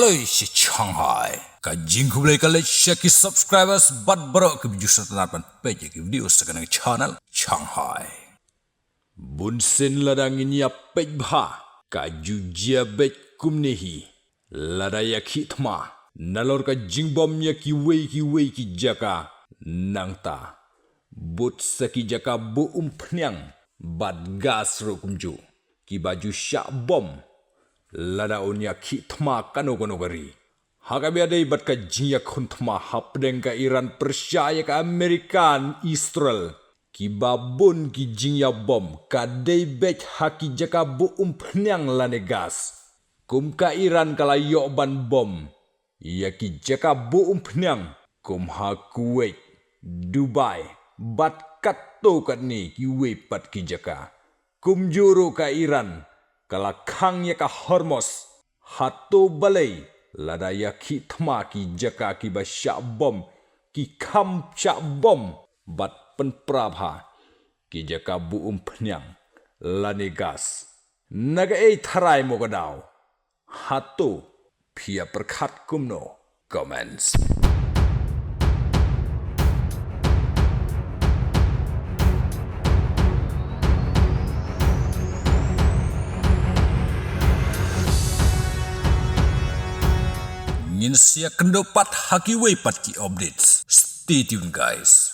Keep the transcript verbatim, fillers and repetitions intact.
Lei shi Shanghai. Ka jingkhublei ka leit sha ki subscribers bad baroh ki ba ju sngewtynnat ban peit ïa ki video sa kane ka channel Shanghai. Bun sien lada ngin ïa peit bha ka ju jia beit kumne hi. Lada ïa khih thma nalor ka jingbom ïa kiwei kiwei ki jaka, nangta bud sa ki jaka buh umphniang bad gas ruh kumjuh, ki ba ju shah bom lada un ïa khih thma kano kano ka ri. Ha kaba ïadei bad ka jingïakhun thma hapdeng ka Iran pyrshah ïa ka Amerika, Israel, ki ba bun ki jingïabom ka dei beit ha ki jaka buh umphniang lane gas. Kum ka Iran ka la ïoh ban bom ïa ki jaka buh umphniang kum ha Kuwait, Dubai bad katto katne kiwei pat ki jaka. Kumjuh ruh ka Iran ka la khang ïa ka Hormuz. Hato balei lada ïa khih thma ki jaka ki ba shah bom, ki kham shah bom bad pynpra bha ki jaka buh umphniang lane gas? Na kaei tharai mo ka daw? Hato phi ïa pyrkhat kumno? Comments. Ngin sa ïakynduh pat ha kiwei pat ki updates. Stay tuned, guys.